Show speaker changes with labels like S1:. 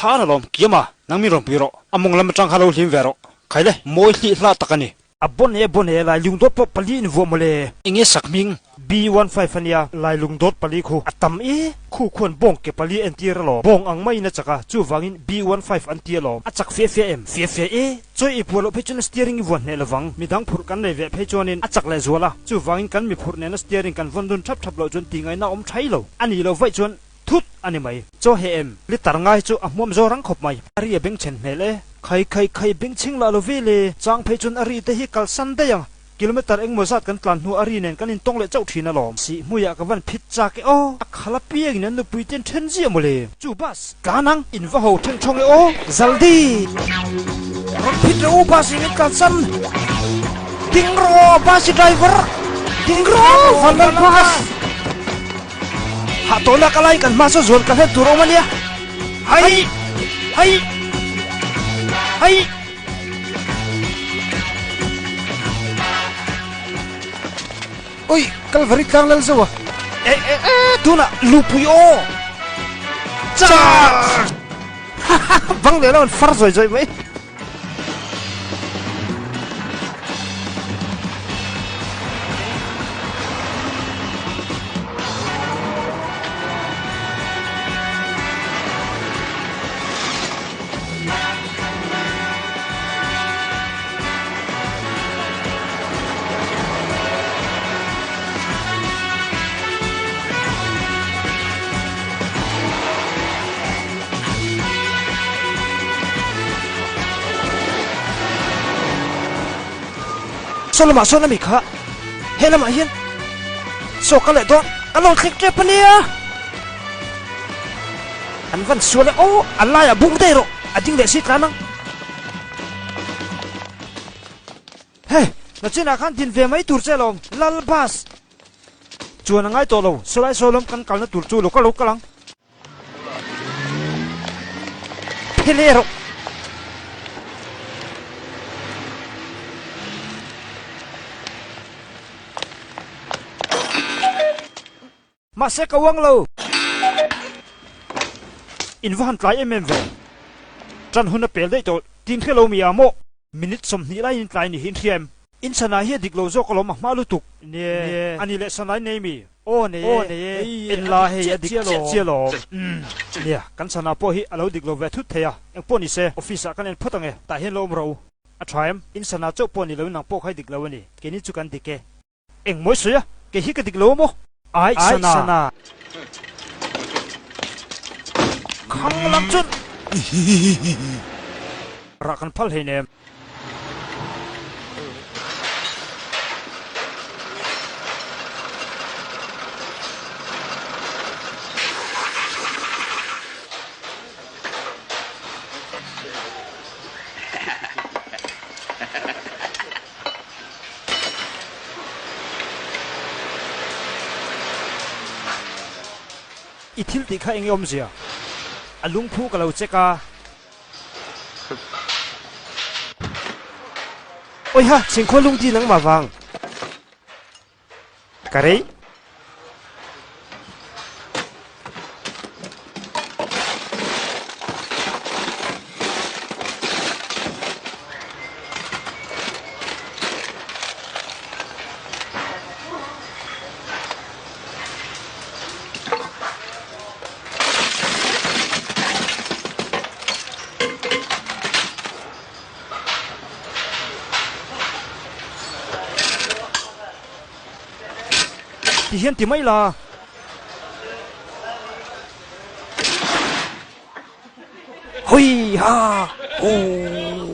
S1: than alawm, Kiama, nang min rawn pui rawh. A mawng lam atang kha lo hlim ve rawh. Khai le, mawi hlih hlah tak a ni.
S2: A bon e bon e, Lailung dawt pawh pali in vuah mawle.
S1: Enge sak hming?
S2: B 15 a nia, Lailung dawt pali khu a tam e. Khu khuan bawng ke pali a entir alawm. Bawng ang maiin a chak a, chuvangin B 15 an ti alawm. A chak fia fia em? Fia fia e. Chawi i puah loh phei chuan steering i vuah hneh lovang. Midang phurh kan nei ve phei chuanin a chak leh zual a, chuvangin kan mi phurh nena steering kan vawn dun thap thap loh chuan tihngaihna a awm thai lo. A nih loh vaih chuan thut a ni mai. Chaw heh em? Litar ngai chu a hmuam zo rang khawp mai. A ri a bengchhen hmel e. Khai khai khai bengchhing lah lo ve le. Chang phei chuan a ri te hi kalsan daih ang. Kilometer engmaw zat kan tlan hnu a ri nen kan intawng leh chauh thin alawm. Sih hmuiah ka van phit chak e aw. A khal apiangin an nupui te an then ziah mawle. Chu bus tlan ang. In va ho theng thawng e aw. Zaldi! Rawn phit rawh u bus in min tlansan. Ding rawh aw bus i driver. Ding rawh Vanlal bus. Hah tawh lak alai kan hma saw zuan ka hlen tur awm ania. Hai! Hai! Hai! Oi, Kalvari tlang lal zo a. E, e, e, tunah lupui aw! Charge! Bang leh lo an far zawi zawi mai. Saw lamah sawn ami kha he lamah hian saw ka leh dawn ka lo thleng tep ania. An van sual e aw a laiah bung daih rawh a ding leh si tlan ang. Hei nachinah khan din ve mai tur che alawm Lal bus chuan a ngai tawh lo sawlai sawlawm kan kalna tur chu lo ka lo kal ang. Phele rawh. Mahse ka uang lo. In va han tlai em em ve. Tan hun a pel daih tawh tin hre lo mi a maw? Minute 20 laiin in tlai ni hi in hria em? In sanai hi a dik lo zawk alawm a hma lutuk. Nie, a ni leh sanai nei mi? Aw nei e, en la hei a dik chiah chiah alawm. Umm, nia, kan sana pawh hi a lo dik lo ve thut thei a, engpawh ni se, office ah kan en phawt ang e, tah hian lo awm rawh u. A tha em? In sana chauh pawh ni lo in nang pawh kha i dik lo a ni, keini chu kan dik e. Eng mawi sawi a, kei hi ka dik lo maw? Ai sana. Khang lam chun. Rah kan phal hlein em? I thil tih kha eng nge awmzia? A lungphu ka lo check a. Awiha, chhingkhual lungdi nangmah vang. Ka rei. Ti hian ti mai la. Hawi ha hoo.